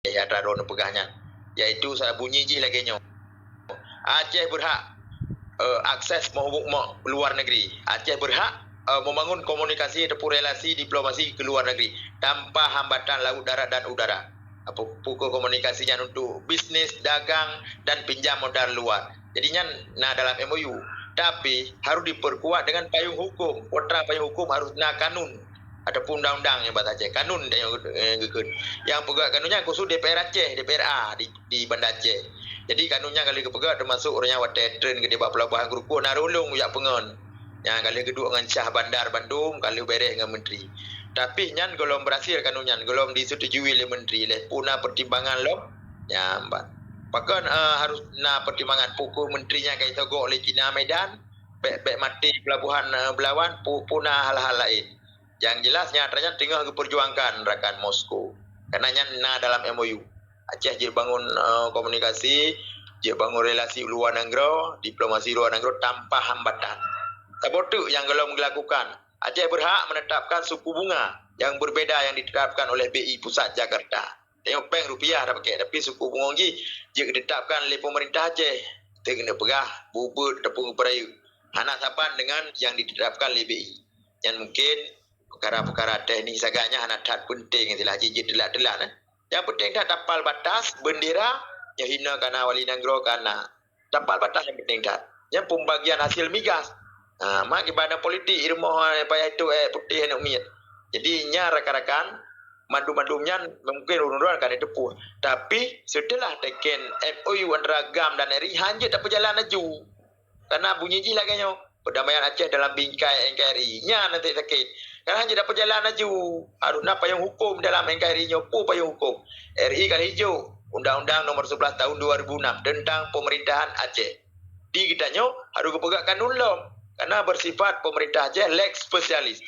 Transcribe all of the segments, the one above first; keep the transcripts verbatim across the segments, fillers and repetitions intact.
Aceh atra droe neupeugah nyan, yaitu sa-, bunyi jih lagée nyoe, Aceh berhak, eh, akses meuhubung-, me-, luar negeri. Aceh berhak, eh, membangun komunikasi ataupun relasi diplomasi ke luar negeri tanpa hambatan laut, darat dan udara. Apa, pukul komunikasi nyan untuk bisnis, dagang dan pinjam modal luar. Jadi nyan na dalam M O U. Tapi harus diperkuat dengan payung hukum. Kontra payung hukum harus na kanun ataupun undang-undang nyang bahasa Aceh. Kanun nyang, eh, geukheun. Nyang peugah kanun nyan khusus D P R Aceh, D P R A di, di Banda Aceh. Jadi kanun nyan ka lheueh geupeugah, termasuk ureuëng nyang watée tren keudeh bak pelabuhan Geurukon na rhueng jak peungon. Nyang ka lheueh geuduek ngon syah bandar bandum, ka lheueh beres ngon menteri. Tapi nyan gohlom berhasil kanun nyan, gohlom disetujui lé menteri, lé peue na pertimbangan lom. Nyan ban. Pakon, eh, harus na pertimbangan, pukul menteri nyan ka jisogok lé Cina Medan, bék, bék maté pelabuhan, eh, Belawan, pu-, peue na hal-hal laén. Yang jelas nyan atra nyan teungoh geuperjuangkan rakan Moskow. Karena nyan na dalam M O U. Aceh jeuet bangun, eh, komunikasi, jeuet bangun relasi luar nanggroe, diplomasi luar nanggroe tanpa hambatan. Saboh teuk nyang gohlom geulakukan, Aceh berhak menetapkan suku bunga yang berbeda yang ditetapkan oleh B I Pusat Jakarta. Tengok péng rupiah dah pakai, tapi suku bunga jih jeuet ditetapkan lé pemerintah Aceh. Teuk keuneuk peugah, bubet ataupun peurayeuk. Hana saban dengan yang ditetapkan lé B I. Nyan mungkin peukara-peukara teknik sagai nyan hana that penting, istilah jih jeuet teulat-teulat, eh. Nyang penting that tapal batas, bendera, nyang hinoe kana wali nanggroe kana. Tapal batas nyang penting that. Nyang pembagian hasil migas. Ha, mak ibadah politik, rumoh, eh, payah itu, eh, putéh aneuk miet. Jadi, nyan rakan-rakan, mandum-mandum nyan mungkin ureuëng droe ka neuteupeue. Tapi, setelah teken M O U antara GAM dan R I, hana jeuet tapeujalan laju. Karena bunyi jih lagée nyoe, perdamaian Aceh dalam bingkai N K R I. Nyan nanti sakét. Karena hana jeuet tapeujalan laju. Harus na payung hukum dalam N K R I nyoe. Peue payung hukum? R I ka lheueh jok Undang-Undang Nomor Sebelas Tahun dua ribu enam tentang Pemerintahan Aceh. Di geutanyoe harus geupeugah kanun lom. Karena bersifat pemerintah Aceh lex specialis.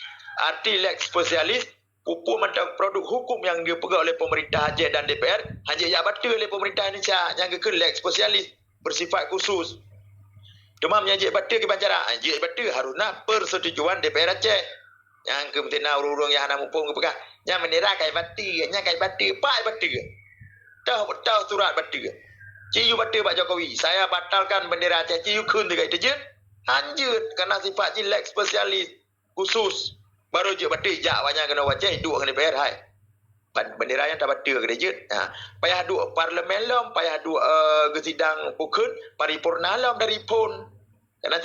Arti lex specialis, peue-peue mantong produk hukum nyang geupeugah oleh pemerintah Aceh dan D P R, hana jeuet jak bateue lé pemerintah Indonesia, nyang geukheun lex specialis, bersifat khusus. Teuma meunyo jeuet bateue kiban cara, jeuet bateue harus na persetujuan D P R Aceh. Nyang keu meutina ureuëng-ureuëng nyang hana muphom geupeugah, "Nyan bendera kai bateue, nyan kai bateue, pat bateue." Toh, toh surat bateue. Ci yue bateue bak Jokowi, "Saya batalkan bendera Aceh," ci yue kheun teuka jeuet? Hana jeuet, karena sifat jih lex specialis, khusus. Baru jeuet bateue jak awaknyan keunoe u Aceh, duek ngon D P R hai. Ban-, bendera nyan tabateue keudeh jeuet. Ha. Payah duek parlemen lom, payah duek, eh, geusidang bukon paripurna lom dari phon. Karena